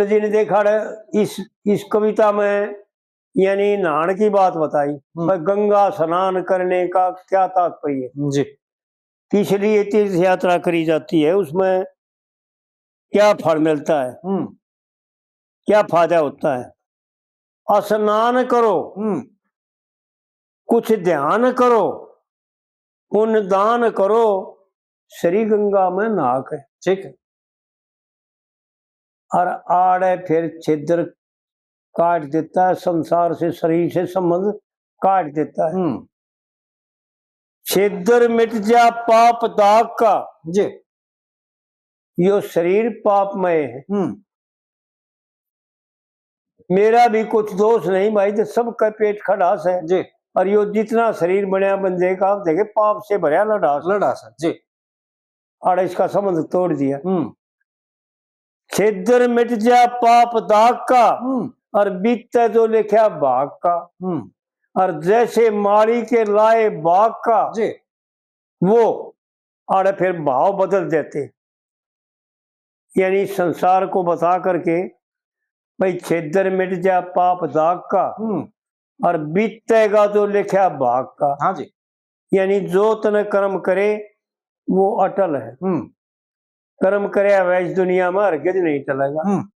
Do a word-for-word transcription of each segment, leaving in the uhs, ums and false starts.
जी ने देखा है, इस इस कविता में यानी नहान की बात बताई। हम्म। पर गंगा स्नान करने का क्या तात्पर्य? जी। किस लिए तीर्थ यात्रा करी जाती है, उसमें क्या फल मिलता है, हम्म। क्या फायदा होता है? स्नान करो, हम्म। कुछ ध्यान करो, पुण्य दान करो, श्री गंगा में नहा के। ठीक है। और आड़े फिर छिद्र काट देता है, संसार से, शरीर से संबंध काट देता है। हम्म। छिद्र मिट जा पाप दाग का, जी। यो शरीर पापमय है। हम्म। मेरा भी कुछ दोष नहीं भाई, तो सबका पेट खड़ास है। जी। और यो जितना शरीर बनया बंदे का, आप देखे, पाप से भरया लड़ास। लड़ास है, जी। और इसका संबंध तोड़ दिया। हम्म। छिद्र मिट जा पाप दाग का, हम्म। और बीते जो लिखा भाग का। हम्म। और जैसे माली के लाए बाग का, जी। वो आड़े फिर भाव बदल देते। यानी संसार को बता करके, भाई, छिद्र मिट जा पाप दाग का, हम्म। और बीतेगा जो लिखा भाग का। हाँ जी। यानी जो तने कर्म करे, वो अटल है। हम्म। कर्म करया हुआ इस दुनिया में हरगिज नहीं टलेगा। हम्म।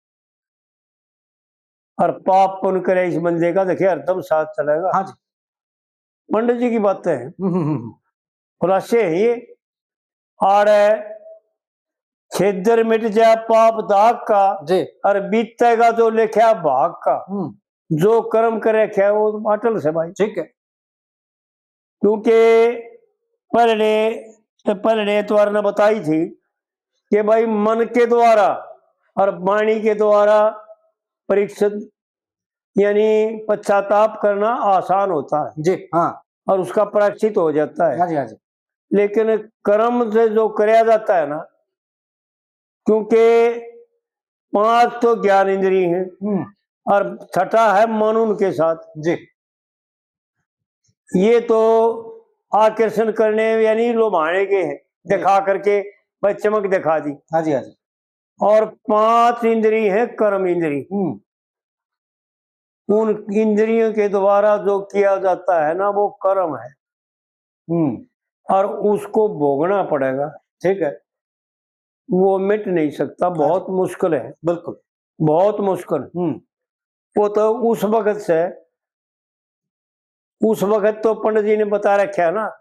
और पाप पुण्य करे इस बंदे का, देखिए, हरदम साथ चलेगा। हाँ जी। पंडित जी की बातें हैं, हम्म, हम्म, हम्म। खुलासे हैं ये। आड़े छिद्र मिट जा पाप दाग का, जी। और बीतेगा जो लिखा भाग का। हम्म। जो कर्म कर रखा है, वो अटल से भाई। ठीक है। क्योंकि पहले, पहले एतवार ने बताई थी कि भाई, मन के द्वारा और वाणी के द्वारा परीक्षित, यानी पश्चाताप करना आसान होता है जी। हाँ। और उसका प्रायश्चित हो जाता है। हाँ जी, हाँ जी। लेकिन कर्म से जो करया जाता है ना, क्योंकि पांच तो ज्ञान इंद्री हैं हम्म। और छठा है मन उनके साथ। जी। ये तो आकर्षण करने यानी लोभाने के हैं, दिखा करके बस चमक दिखा दी। हाँ जी, हाँ जी। और पांच इंद्री हैं कर्म इंद्री। हम्म। उन इंद्रियों के द्वारा जो किया जाता है ना, वो कर्म है हम्म। और उसको भोगना पड़ेगा। ठीक है। वो मिट नहीं सकता, बहुत मुश्किल है, बिल्कुल। बहुत मुश्किल। हम्म। वो तो उस वक्त से, उस वक्त तो पंडित जी ने बता रखा है ना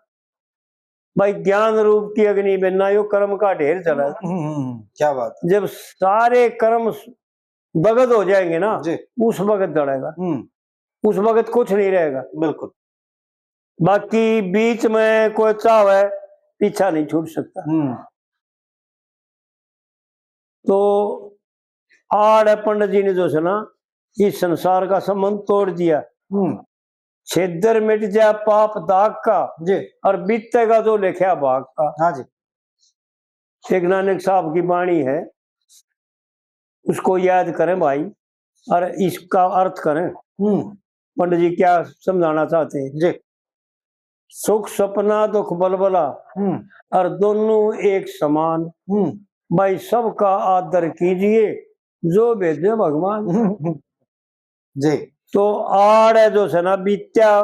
भाई, ज्ञान रूप की अग्नि में ना यो कर्म का ढेर जला। हम्म, हम्म, हम्म, क्या बात है। जब सारे कर्म दग्ध हो जाएंगे ना, जी। उस वक्त जलेगा, हम्म। उस वक्त कुछ नहीं रहेगा। बिल्कुल। बाकी बीच में कोई चाहे पीछा नहीं छूट सकता। हम्म। तो आड़ पंडित जी ने जो है ना, इस संसार का संबंध तोड़ दिया। हम्म। छिद्र मिट जा पाप दाग का, जी। और बीतेगा जो लिखा भाग का। हाँ जी। एक नानक साहब की बाणी है, उसको याद करें भाई, और इसका अर्थ करें। हम्म। पंडित जी क्या समझाना चाहते हैं? जी। सुख सपना दुख बलबला, हम्म। और दोनों एक समान। हम्म। भाई, सबका आदर कीजिए, जो भेजे भगवान। जी। तो आड़ है जो है ना, बीत्या,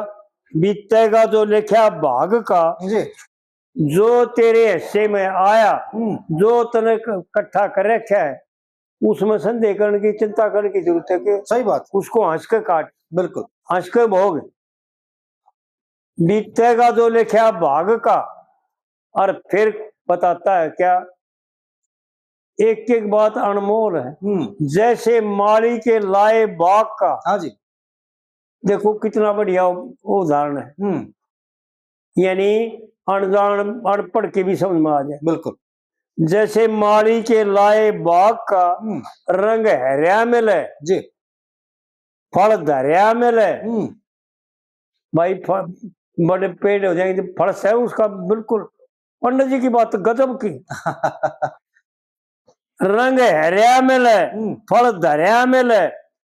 बीतेगा जो लिखा भाग का, जी। जो तेरे हिस्से में आया, हम्म। जो तने क-, इकट्ठा कर रखा है, उसमें संदेह करने की, चिंता करने की जरूरत है कि सही बात। उसको हंस के काट, बिल्कुल। हंस के भोग। बीतेगा जो लिखा भाग का, और फिर बताता है क्या, एक एक बात अनमोल है। हम्म। जैसे माली के लाए बाग का। हाँ जी। देखो कितना बढ़िया उदाहरण है, हम्म। यानी अनजान अनपढ़ के भी समझ में आ जाए। बिल्कुल। जैसे माली के लाए बाग का, हम्म। रंग हरया मिले, जी। फल धरया मिले। हम्म। भाई, फ-, बड़े पेड़ हो जाएंगे, फल से उसका बिल्कुल। पंडित जी की बात गजब की। रंग हरया मिले, हम्म। फल धरया मिले,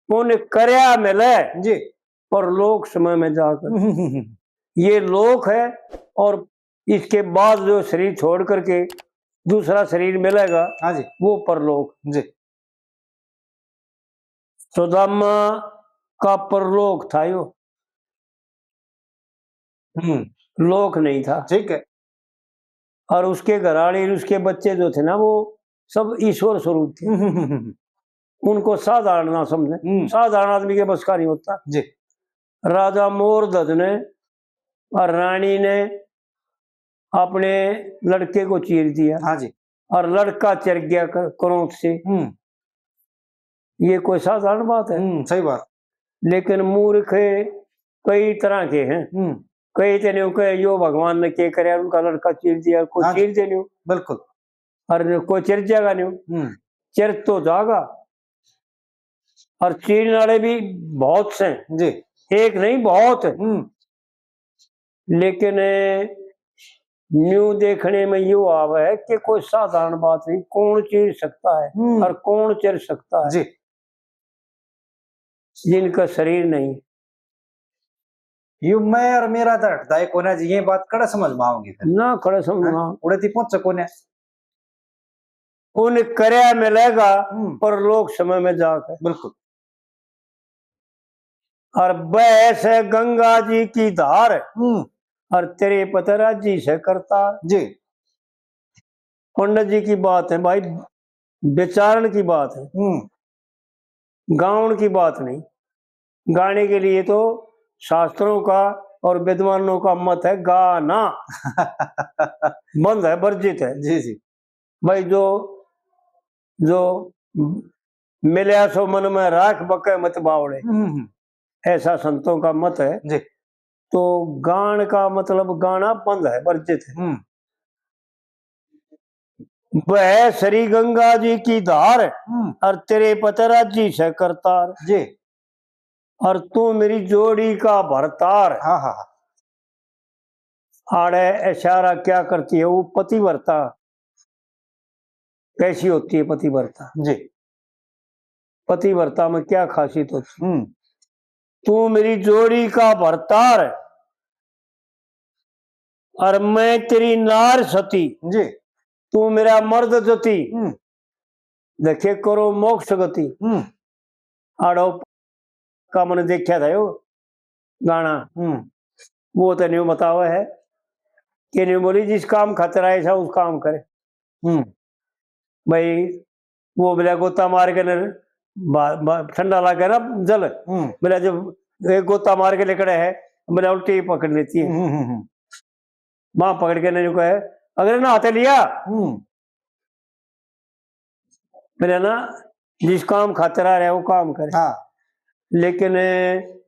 पुण्य करया मिले, जी। परलोक समय में जाकर। हम्म। ये लोक है, और इसके बाद जो शरीर छोड़ करके दूसरा शरीर मिलेगा, हाँ जी। वो परलोक। जी। सुदामा का परलोक था यो, हम्म। लोक नहीं था। ठीक है। और उसके घराली, उसके बच्चे जो थे ना, वो सब ईश्वर स्वरूप थे। हम्म, हम्म, हम्म, हम्म। उनको साधारण ना समझे। हम्म। साधारण आदमी के बस का नहीं होता। जी। राजा मोरध्वज ने और रानी ने अपने लड़के को चीर दिया। हाँ जी। और लड़का चर गया क-, क्रोध से। हम्म। ये कोई साधारण बात है? हम्म, सही बात। लेकिन मूर्ख कई तरह के हैं। हम्म। कई तो न्यू कहे, यो भगवान ने के करे, उनका लड़का चीर दिया, कोई हाँ जी। चीर दे न्यू। बिल्कुल। और कोई चीर जाएगा न्यू। हम्म। चीर तो जाएगा। और चीरने वाले भी बहुत से हैं। जी। एक नहीं, बहुत है। हम्म। लेकिन न्यू देखने में यो आवे है कि कोई साधारण बात नहीं, कौन चीर सकता है हम्म। और कौन चीर सकता है, जी। जिनका शरीर नहीं। यू मैं और मेरा तो हटता है कोना जी, ये बात कड़ा समझ में आओगी फिर? ना, कड़ा समझ में हैं? आओ। उड़े ती पहुंच सको ने। उन करया मिलेगा हम्म। परलोक समय में जाके। बिल्कुल। और बह से गंगा जी की धार, हम्म। और तेरे पत राजी से करतार। जी। पंडित जी की बात है भाई, विचारण की बात है, हम्म। गाउन की बात नहीं। गाने के लिए तो शास्त्रों का और विद्वानों का मत है, गाना बंद है, वर्जित है। जी, जी। भाई, जो, जो मिल्या सो मन में राख, बके मत बावड़े, हम्म, हम्म। ऐसा संतों का मत है। जी। तो गान का मतलब गाना बंद है, वर्जित है। हम्म। बह श्री गंगा जी की धार, हम्म। और तेरे पत राजी से करतार। जी। और तू मेरी जोड़ी का भरतार। हाँ, हाँ, हाँ। आड़े इशारा क्या करती है, वो पतिव्रता कैसी होती है, पतिव्रता? जी। पतिव्रता में क्या खासियत होती है? हम्म। तू मेरी जोड़ी का भरतार, और मैं तेरी नार सती। जी। तू मेरा मर्द जती। हम्म। देखे करो मोक्ष गति। हम्म। आड़ो का मैंने देखा था यो गाना। हम्म। वो तो न्यू बतावे है कि न्यू बोली, जिस काम खातिर आए था, उस काम करे। हम्म। भाई, वो बोला, गोता मार के न, बा-, बा-, ठंडा लग गया ना जल। हम्म। बोला, जब एक गोता मार के लिकड़े है, बोला, उल्टी पकड़ लेती है। हम्म, हम्म, हम्म। वहां पकड़ के न्यू कहे, अगर नहाते लिया, हम्म। मेरा ना, जिस काम खातिर आ रहा है, वो काम करे। हाँ। लेकिन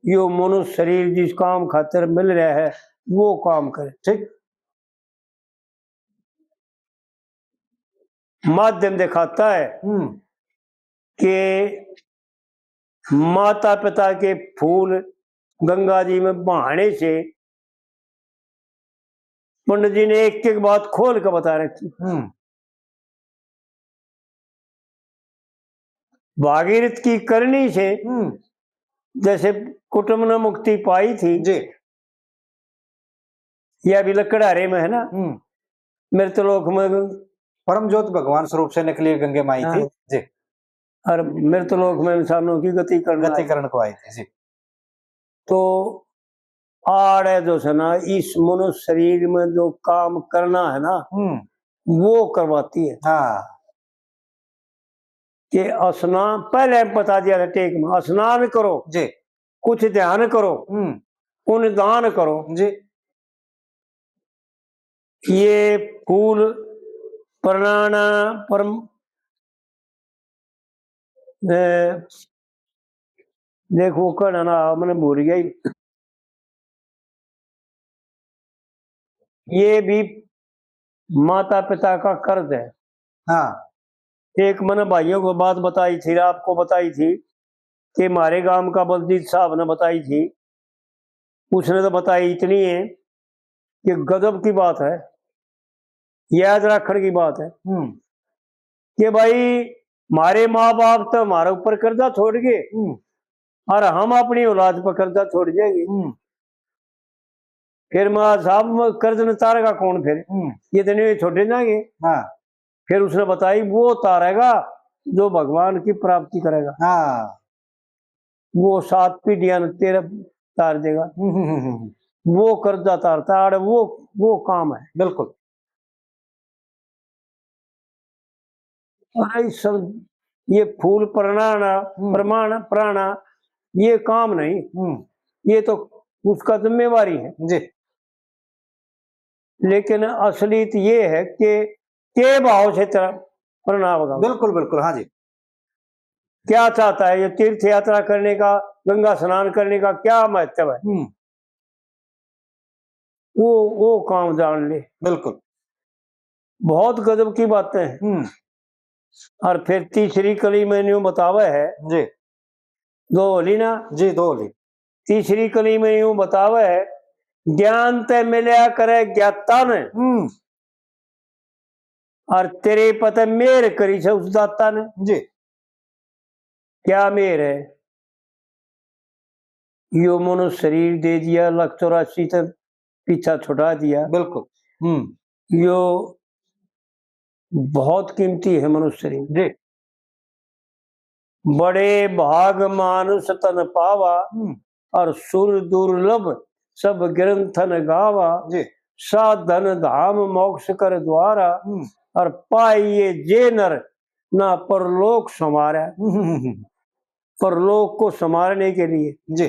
यो मनुष्य शरीर जिस काम खातिर मिल रहा है, वो काम करे। ठीक। माध्यम दिखाता है हम्म। कि माता पिता के फूल गंगा जी में बहाने से पंडित जी ने एक एक बात खोल के बता रखी। हम्म। भागीरथ की करनी से हम्म। जैसे कुटुंब ने मुक्ति पाई थी, जी। ये अभी लकड़हारे में है ना, हम्म। मृतलोक में परम ज्योत भगवान स्वरूप से निकली गंगे माई थी, हाँ। जी। और मृतलोक में इंसानों की गति करना गति है। करण को आई थी, जी। तो आड़े जो है ना, इस मनुष्य शरीर में जो काम करना है ना, हम्म। वो करवाती है। हाँ। कि स्नान, पहले बता दिया था टेक में, स्नान करो, जी। कुछ ध्यान करो, हम्म। पुण्य दान करो। जी। ये फूल प्रणाना परम, ए, देखो, कहना ना, मैंने भूल गया ही। ये भी माता पिता का कर्ज है। हाँ। एक मैंने भाइयों को बात बताई थी, आपको बताई थी कि हमारे गांव का बलजीत साहब ने बताई थी। उसने तो बताई इतनी है कि गजब की बात है, याद रखने की बात है हम्म। कि भाई, हमारे माँ बाप तो हमारे ऊपर कर्जा छोड़ गए हम्म। और हम अपनी औलाद पर कर्जा छोड़ जाएंगे। हम्म। फिर मैं साहब, मैं कर्ज न तारेगा कौन फिर? हम्म। ये तो नहीं, ये छोटे जाएंगे। हाँ। फिर उसने बताई, वो तारेगा जो भगवान की प्राप्ति करेगा। हाँ। वो सात पीढ़ियां ने तेरा तार देगा। हम्म, हम्म, हम्म, हम्म। वो कर्जा तारता है, आड़े वो, वो काम है। बिल्कुल। अरे सर, ये फूल प्रणाना, हम्म। प्रमाण, प्राणा, ये काम नहीं। हम्म। ये तो उसका जिम्मेवारी है। जी। लेकिन असलियत ये है कि के भाव से तेरा प्रणाम होगा। बिल्कुल, बिल्कुल, हाँ जी। क्या चाहता है ये तीर्थ यात्रा करने का, गंगा स्नान करने का क्या महत्व है? हम्म। वो, वो काम जान ले। बिल्कुल। बहुत गजब की बातें हैं। हम्म। और फिर तीसरी कली में न्यू बतावे है। जी। दो होली ना? जी, दो होली। तीसरी कली में यूं बतावे है, ज्ञान ते मिलया करे ज्ञाता ने, हम्म। और तेरे पते मेहर करी से उस दाता ने। जी। क्या मेहर है? यो मनो शरीर दे दिया, लाख चौरासी ते पीछा छुटा दिया। बिल्कुल। हम्म। यो बहुत कीमती है मनुष्य शरीर। जी। बड़े भाग मानुष तन पावा, हम्म। और सुर दुर्लभ सब ग्रंथन गावा। जी। साधन धाम मोक्ष कर द्वारा, हम्म। और पाइए जे नर ना परलोक संवारा। हम्म, हम्म, हम्म। परलोक को संवारने के लिए। जी।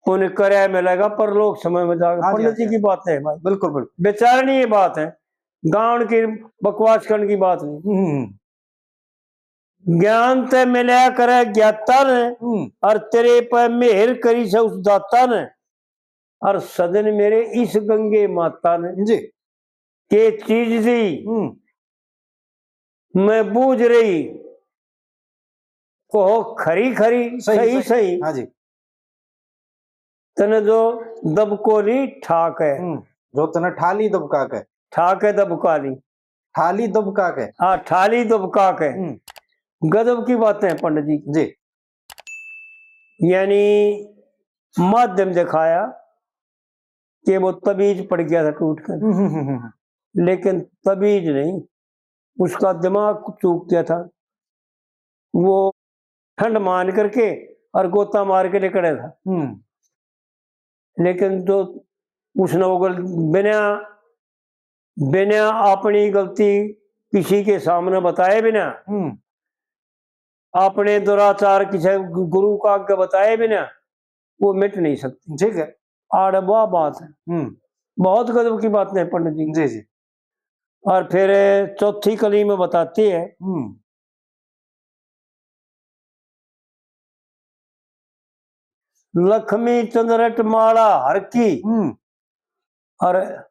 पुण्य करया मिलेगा परलोक समय में जाकर। हाँ जी, पंडित हाँ जी जी। की बात है भाई। बिल्कुल, बिल्कुल। विचारणीय बात है, गावण की, बकवास करने की बात नहीं। हम्म। ज्ञान ते मिलया करे ज्ञाता ने, हम्म। और तेरे पे मेहर करी से उस दाता ने, और सजन मेरे इस गंगे माता ने। जी। के चीज दी हम्म। मैं बूझ रही, कहो खरी खरी, सही, सही, सही। सही। हाँ जी। तने जो दबको ली ठाक है। हम्म, जो तने ठाली दबका के। ठाक है दबका ली। ठाली दबका के। हाँ, ठाली दबका के। हम्म। गजब की बातें हैं पंडित जी। जी। यानी माध्यम दिखाया कि वो तबीज पड़ गया था टूट कर। हम्म, हम्म, हम्म, हम्म। लेकिन तबीज नहीं, उसका दिमाग चूक गया था। वो ठंड मान करके और गोता मार के लिकड़े था। हम्म। लेकिन जो उसने वो गल-, बिना, बिना अपनी गलती किसी के सामने बताए बिना, हम्म। अपने दुराचार किसी गु-, गुरु का आगे बताए बिना वो मिट नहीं सकती। ठीक है। आड़े वह बात है। हम्म। बहुत गजब की बातें पंडित जी। जी, जी। और फिर चौथी कली में बताते हैं, हम्म। लक्ष्मी चंद्रट माला हर की, हम्म। और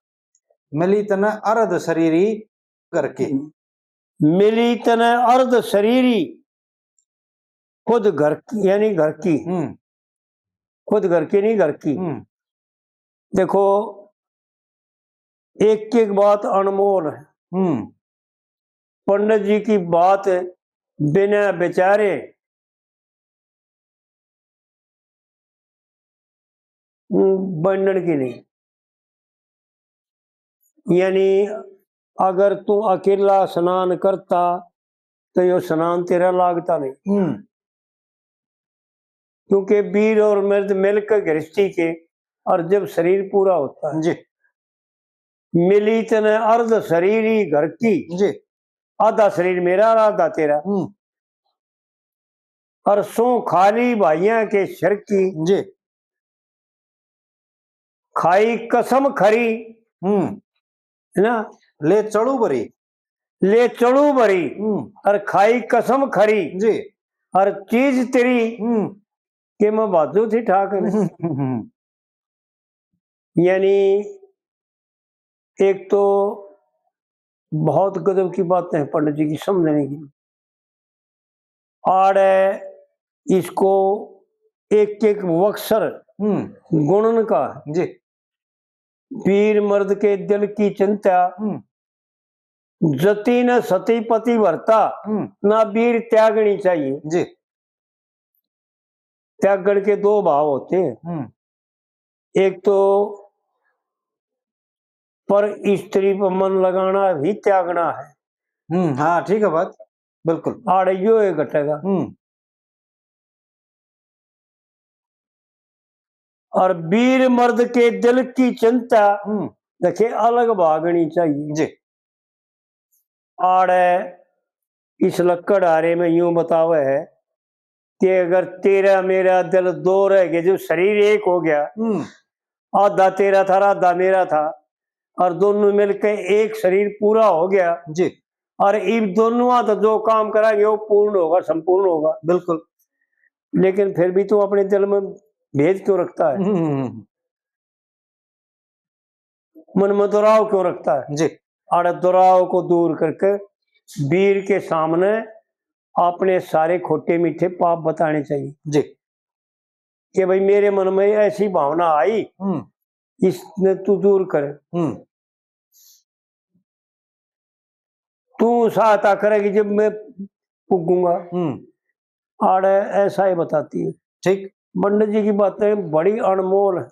मिली तने अर्ध शरीरी घर की। मिली तने अर्ध शरीरी खुद घर की, यानी घर की। हम्म। खुद घर की नहीं, घर की। हम्म। देखो, एक एक बात अनमोल है। हम्म। पंडित जी की बात बिना विचारे बनने की नहीं। यानी अगर तू अकेला स्नान करता तो यो स्नान तेरा लागता नहीं। हम्म। क्योंकि वीर और मर्द मिलकर गृहस्थी के, और जब शरीर पूरा होता है। जी। मिली तने अर्ध शरीर ही घर की। जी। आधा शरीर मेरा और आधा तेरा। हम्म। और सो खाली भाइयां के सिर की। जी। खाई कसम खरी। हम्म। है ना? ले चलू भरी। ले चलू भरी। हम्म। और खाई कसम खरी। जी। और चीज तेरी हम्म। के मैं बाजू थी ठाक है। हम्म। यानी एक तो बहुत गजब की बातें हैं पंडित जी की समझने की। आड़े इसको एक एक अक्षर हम्म। गुणन का है। जी। वीर मर्द के दिल की चिंता, हम्म। जति न सती पति भरता, हम्म। ना वीर त्यागनी चाहिए। जी। त्यागण के दो भाव होते हैं। हम्म। एक तो पर स्त्री पर मन लगाना भी त्यागना है। हम्म, हाँ, ठीक है बात, बिल्कुल। आड़े यो एक घटेगा। हम्म। और वीर मर्द के दिल की चिंता, हम्म। देखे, अलग भागनी चाहिए। जी। आड़े इस लक्कड़हारे में यूं बतावे है कि अगर तेरा मेरा दिल दो रह गए, जो शरीर एक हो गया, हम्म। आधा तेरा था, आधा मेरा था, और दोनों मिलके एक शरीर पूरा हो गया, जी। और इन दोनों तो जो काम कराएंगे, वो पूर्ण होगा, संपूर्ण होगा। बिल्कुल। लेकिन फिर भी तू अपने दिल में भेद क्यों रखता है? हम्म। मन में दुराव क्यों रखता है? जी। आड़े दुराव को दूर करके वीर के सामने अपने सारे खोटे मीठे पाप बताने चाहिए। जी। कि भाई, मेरे मन में ऐसी भावना आई, हम्म। इसने तू दूर कर। हम्म। तू सहायता करेगी जब मैं पुगूंगा। हम्म। आड़े ऐसा ही बताती है। ठीक। पंडित जी की बातें बड़ी अनमोल।